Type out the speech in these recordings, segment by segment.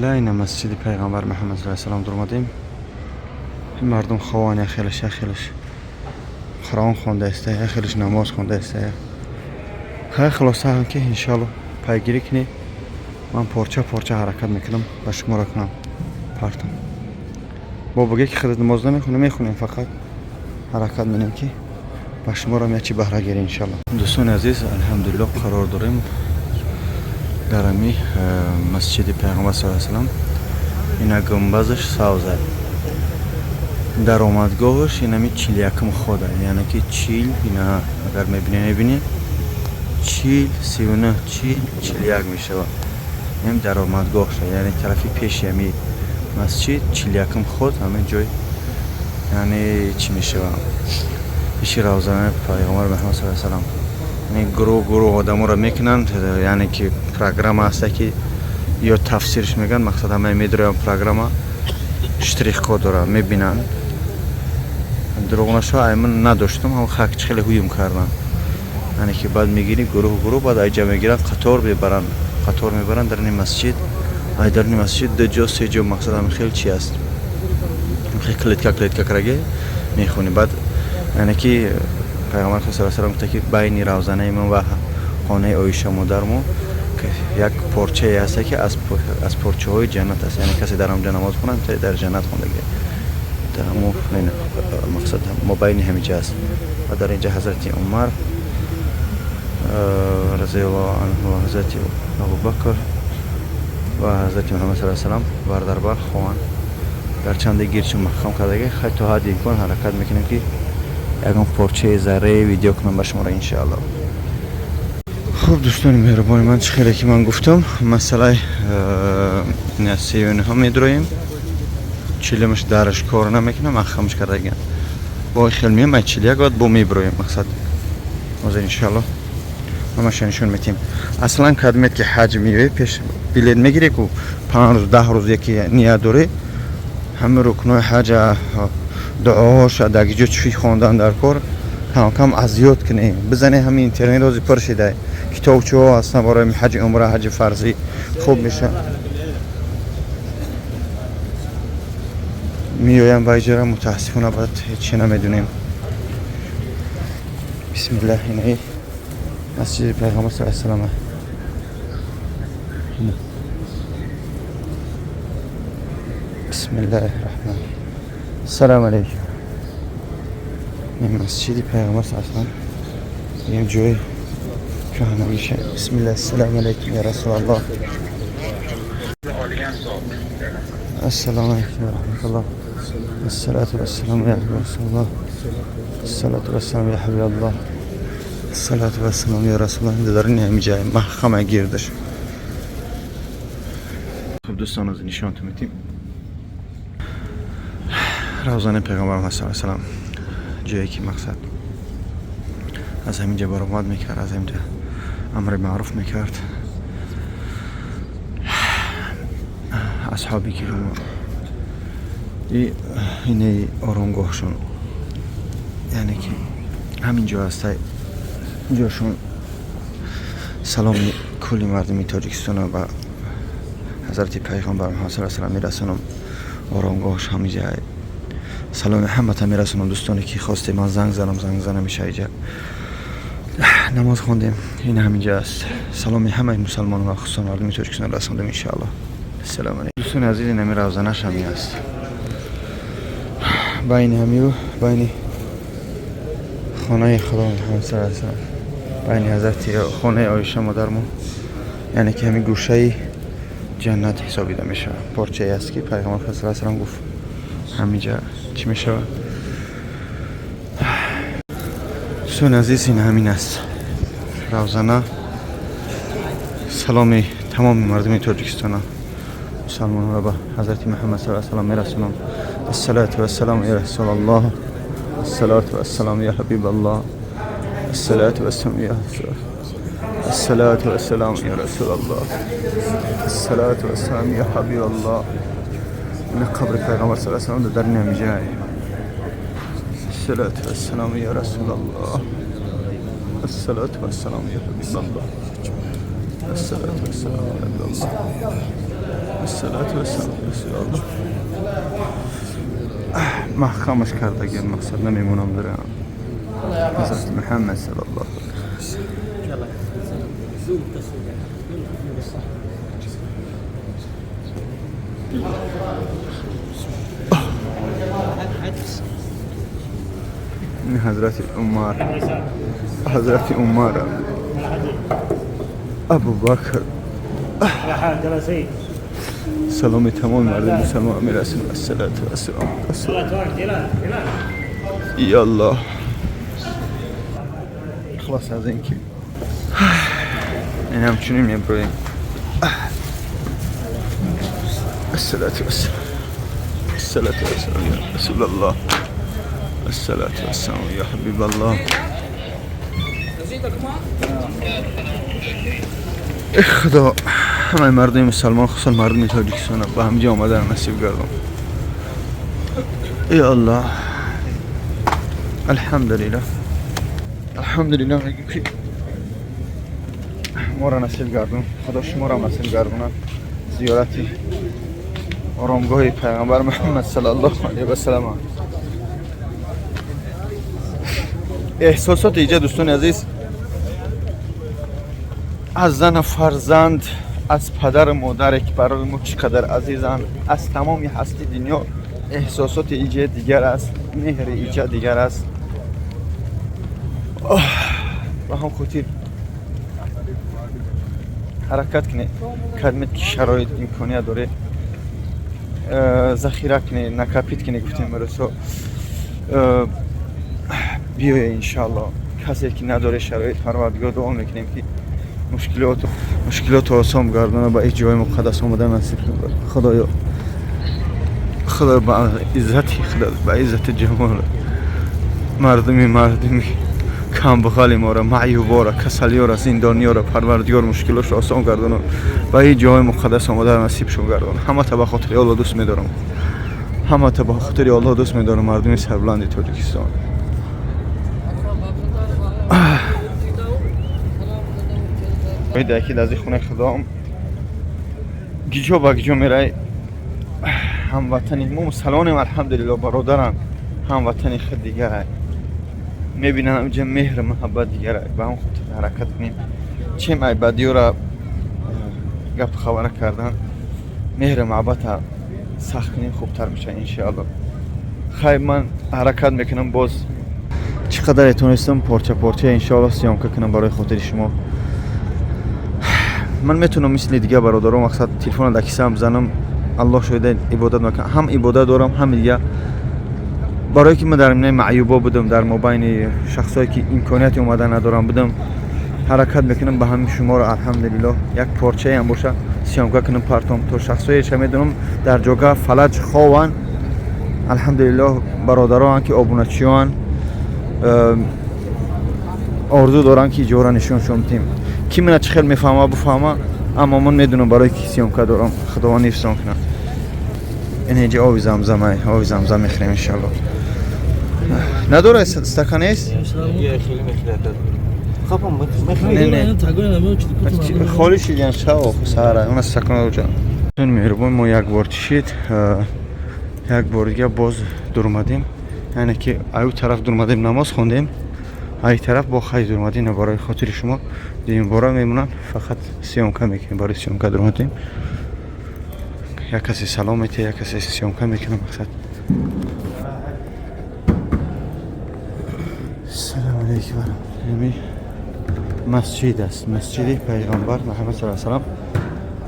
Бисмилла, ина масҷиди пайғамбар Муҳаммад саллаллоҳу алайҳи васаллам дуромадем. Ин мардум хован, яхелаш яхелаш Қуръон хонда иста, яхелаш намоз хонда иста. Хай, хулоса ки иншоалло пайгирӣ кунед. Ман порча порча ҳаракат мекунам, ба шуморо кунам партам. Бо буге ки худат намоз намехонем, мехонем, фақат ҳаракат менем ки ба шуморо як чи баҳра гирем, иншоалло. Дӯстони азиз, алҳамдулилло, қарор дорем дар ами масҷиди пайғамбар саллаллоҳу алайҳи васаллам. Ина гумбазаш савза, даромадгоҳаш инами 41-ум хода, яъне ки 40. Ина агар мебинӣ, мебинӣ, 40, 39, 40, 41 мешавад. Ин даромадгоҳша, яъне тарафи пеши ами масҷид, 41-ум ход, ҳамин ҷой, яъне чӣ мешавад, пеши равзанаи пайғамбар Муҳаммад саллаллоҳу алайҳи васаллам. Яъне гурӯҳ гурӯҳ одаморо мекунанд, яъне ки программа ҳаста ки ё тафсирш мегӯянд. Мақсад, ҳамаи медроям, программа штрих-код дорад, мебинанд. Дурӯғ нашава, ай ман надоштам, ҳам хак хеле ҳуюм карданд. Яъне ки баъд мегирӣ гурӯҳ гурӯҳ, баъд айҷа мегиранд, қатор мебаранд, қатор мебаранд даруни масҷид. Ай даруни масҷид ду ҷо, се ҷо, мақсад, ҳами хел чи аст, хел клетка клетка караге мехонӣ. Баъд яъне ки пайғамбар саллаллоҳу алайҳи гуфта ки байни равзанаи ман ва хонаи Оиша модармо як порчае ҳаста ки аз порчаҳои ҷаннат аст. Яъне касе дар ҳамҷо намоз хонад, дар ҷаннат хондагӣ. Дар ҳамо мақсад мобайни ҳамиҷа аст. Ва дар инҷа ҳазрати Умар разиаллоҳу анҳу ва ҳазрати Абубакр ва ҳазрати Муҳаммад саллаллоҳу алайҳи васаллам бар дар бар хованд. Гарчанде гирчу маҳкам кардаги. Хай, то ҳадди имкон ҳаракат мекунем ки ягон порчаи заррае видео кунам ба шуморо, иншоалло. Хуб, дӯстони меҳрубони ман, чӣ хеле ки ман гуфтам, масъалаи сеюниҳо медроем, 40-умаш дараш кор намекунам, ахамш кардагиам. Бо хел меем, ай 41 баъд бо меброем. Мақсад, ҳозир иншоалло ҳамаша нишон метиҳем. Аслан кадмет ки ҳаҷ меоӣ, пеш билет мегирӣ ку, 5 рӯз, 10 рӯз яке ният дорӣ, ҳама рукнои ҳаҷа, дуоҳоша, дар ҷо чӣ хондан дар кор, камкам аз ёд кунӣ, бизанӣ. Ҳамин интернет ҳозир пур шида, китобчаҳо ҳастанд барои ҳаҷи умра, ҳаҷи фарзӣ. Хуб мешавад, меоям ба иҷора, мутаассифона баъд ҳечи намедонем. Бисмиллаҳ, инаи масҷиди пайғамбар саллаллоҳу алайҳи васаллам. Бисмиллаҳи раҳмон. Ассалому алайкум. Ин масҷиди пайғамбар саллаллоҳу алайҳи васаллам, ин ҷои кӯҳанагиша. Бисмиллаҳ. Ассалому алайкум, я расулаллоҳ. Ассалому алайкум ва раҳматуллоҳ. Ассалату вассалому я расулаллоҳ. Ассалату вассалому я ҳабибаллоҳ. Ассалату вассалому я расулаллоҳ. Дар ин ҳами ҷай маҳкама гирдаш. Хуб, дӯстон, аз нишонтон метим равзанаи пайғамбар Муҳаммад саллаллоҳу алайҳи васаллам, ҷое ки мақсад аз ҳамин ҷо баромад мекард, аз ҳамин ҷо амри маъруф мекард асҳоби киромо. Инаи оромгоҳшон, яъне ки ҳамин ҷо ҳаста ҷошон. Саломи кулли мардуми Тоҷикистонро ба ҳазрати пайғамбар Муҳаммад саллаллоҳу алайҳи васаллам мерасонам. Оромгоҳш ҳамин ҷай. Саломи ҳамата мерасонам. Дӯстоне ки хостем ман занг занам, занг занам иша. Иҷа намоз хондем, ин ҳаминҷа аст. Саломи ҳамаи мусалмонон ва хусусан мардуми Тоҷикистон расондем, иншаалло. Ассалому алайкум, дӯстони азиз. Ин ҳами равзанаш ҳамин аст, байни ҳамиу байни хонаи Худо Муҳаммад саллаллоҳу алайҳи васаллам, байни ҳазрати хонаи Оиша модармо, яъне ки ҳамин гӯшаи ҷаннат ҳисобида мешавад. Порчае аст ки пайғамбар саллаллоҳу алайҳи васаллам гуфт, ҳаминҷа чӣ мешавад. Дӯстони азиз, ин ҳамин аст равзана. Саломи тамоми мардуми Тоҷикистона, мусалмононро ба ҳазрати Муҳаммад саллаллоҳу алайҳи васаллам мерасонам. Ассалату вассалому я расулаллоҳ. Ассалату вассалому я ҳабибаллоҳ. Ассалату вассалому я, ассалату вассалому я расулаллоҳ. Ассалату вассалому я ҳабибаллоҳ. Ин қабри пайғамбар саллаллоҳу алайҳи васаллам дар ин ҳамиҷай. Ассалату вассалому я расулаллоҳ. Ассалату вассалому я ҳабибаллоҳ. Ассалату вассалому я ҳабибаллоҳ. Ассалату вассалам Расулаллоҳ. Маҳкамаш кардагиам, мақсад намемонам дорам. Ҳазрати Муҳаммад саллаллоҳу Ҳазрати Умар, Ҳазрати Умар, Абубакр. Саломи тамоми мардуми мусалмон мерасонам. Ассалату вассалам. Я Аллоҳ. Хулос аз ин ки ин ҳамчунин меброем. Ассалату вассалам. Ассалату вассалам я Расулаллоҳ. Ассалату вассалам я Ҳабибаллоҳ. Худо ҳамаи мардуми мусалмон, хусусан мардуми Тоҷикистон ба ҳамҷо омадан насиб гардон. Я Аллоҳ. Алҳамдулиллаҳ. Алҳамдулиллаҳ мегӯем ки моро насиб гардон. Худо шуморо насиб гардонад. Зиёрати оромгоҳи пайғамбар Муҳаммад саллаллоҳу алайҳи васаллам. Эҳсосоти иҷа дӯстони азиз аз зану фарзанд, аз падару модаре ки барои мо чӣ қадар азизанд, аз тамоми ҳасти дунё эҳсосоти иҷа дигар аст, меҳри иҷа дигар аст. Ба ҳам хотир ҳаракат кунед, кадмед ки шароит имконият доред, захира кунед, накопить кунед, гуфтем рӯзҳо биёя иншааллоҳ. Касе ки надоре шароит, Парвардигор дуо мекунем ки мушкилоту осон гардона, ба ин ҷои муқаддас омада насиб кунад. Худоё, Худо ба иззати Худо, ба иззати ҷамол мардуми камбағали моро, маъюбора, касалиёра, зиндониёра Парвардигор мушкилотро осон гардона, ба ин ҷои муқаддас омада насибшон гардона. Ҳамата ба хотири Аллоҳ дӯст медорам, ҳамата ба хотири Аллоҳ дӯст медорам, мардуми сарбуланди Тоҷикистон. Ки дази хонаи худоам гиҷо ба гиҷо мерай, ҳамватани мо мусалмонем, алҳамдулилло, бародарам ҳамватани худ дигарай мебинам, инҷа меҳру муҳаббат дигарай. Ба ҳам хотир ҳаракат кунем, чем ай бадиёра гап хабара кардан, меҳру муҳаббата сахт кунем, хубтар мешавад иншоалло. Хайр, ман ҳаракат мекунам, боз чӣ қадаре тонистам порча порча иншоалло съёмка кунам барои хотири шумо. Ман метавонам мисли дигар бародаро мақсад телефонро дар кисаам бизанам, Аллоҳ шоҳида, ибодат мекунам, ҳам ибодат дорам, ҳам дига барое ки ман дар миёни маъюбо будам, дар мобайни шахсое ки имконияти омадан надорам будам, ҳаракат мекунам ба ҳамин шуморо алҳамдулиллоҳ як порчаеам боша съёмка кунам, партом то шахсое ша медонам дар ҷога фалаҷ хованд. Алҳамдулиллоҳ, бародароанд ки обуначиёанд, орзу доранд ки иҷора нишоншон тим. Ки мана чӣ хел мефаҳма буфаҳма, аммо ман медонам барои ки съёмка дорам. Худованд ҳифзон кунад. Ин инҷа оби замзамай, оби замзам мехӯрем иншоаллоҳ. Надора стакан нест? Не, не. Холӣ шидян шав сара, она стакан уҷа. Меҳрубон, мо як бор чишид, як бор дига боз дурмадем. Яъне ки аю тараф дурмадем, намоз хондем, ай тараф бо хай дурмадем, на барои хотири шумо дуюм бора мемонам, фақат съёмка мекунем, барои съёмка дурмадем. Як касе салом метиҳад, як касе съёмка мекунам мақсад. Салом алейкум. Ҳамин масҷид аст, масҷиди пайғамбар Муҳаммад саллаллоҳу алайҳи васаллам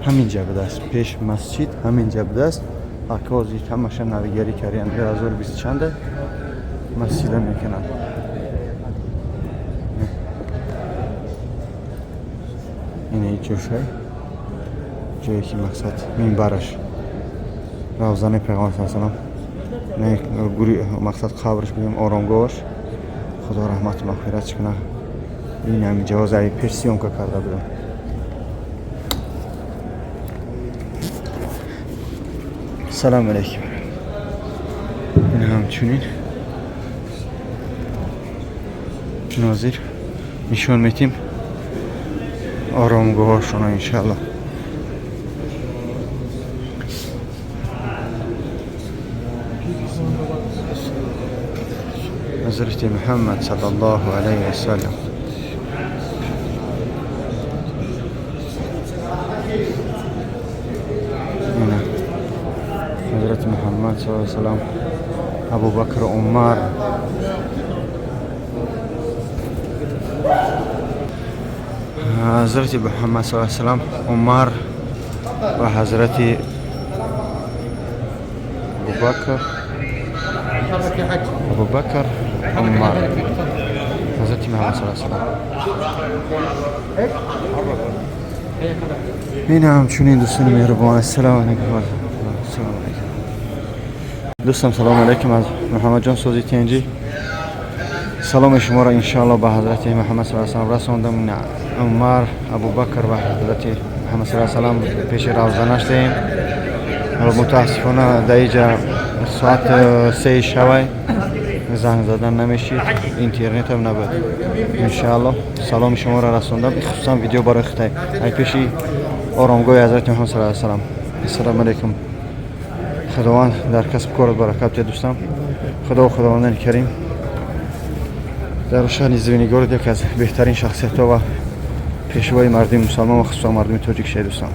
ҳамин ҷа будааст, пеш масҷид ҳамин ҷа будааст. Ҳакози ҳамаша навигарӣ кардем, 2020 чанда масҷида мекунанд. Ин ҷошай, ҷое ки мақсад минбараш равзани пайғамбар саллаллоҳу алайҳи васаллам, не гури мақсад қабрш бигем, оромгоҳаш, Худо раҳмату мағфиратш кунад. Ин ҳамин ҷавоз ай пеш съёмка карда будам. Салом алейкум. Ин ҳамчунин нозир нишон метим оромгоҳошона иншааллоҳ. Ҳазрати Муҳаммад саллаллоҳу алайҳи васаллам. Ина Ҳазрати Муҳаммад саллаллоҳу алайҳи васаллам, Абубакр, Умар. Ҳазрати Муҳаммад саллаллоҳу алайҳи васаллам, Умар ва Ҳазрати Абубакр, Абубакр, Умар, Ҳазрати Муҳаммад саллаллоҳу алайҳи васаллам. Ин ҳамчунин, дӯстони меҳрубон, ассалому алайкум. Ассалому алайкум. Дӯстам, салому алайкум, аз Муҳаммадҷон Сози Тенҷӣ. Саломи шуморо иншоалло ба Ҳазрати Муҳаммад саллаллоҳу алайҳи васаллам расондам. Умар, Абубакр ва Ҳазрати Муҳаммад саллаллоҳу алайҳи васаллам пеши равза наштаем. Мутаассифона, дар иҷа соат 3 шавай занг задан намешид, интернетам набуд. Иншоалло саломи шуморо расондам, хусусан видео барои Хитай, ай пеши оромгоҳи Ҳазрати Муҳаммад саллаллоҳу алайҳи васаллам. Ассалому алайкум. Худованд дар касб корот баракат диҳад, дӯстам. Худо, Худовандани Карим, дар шаҳри Звенигород яке аз беҳтарин шахсиятҳо ва пешвои мардуми мусалмон ва хусусан мардуми тоҷик шавед, дӯстам.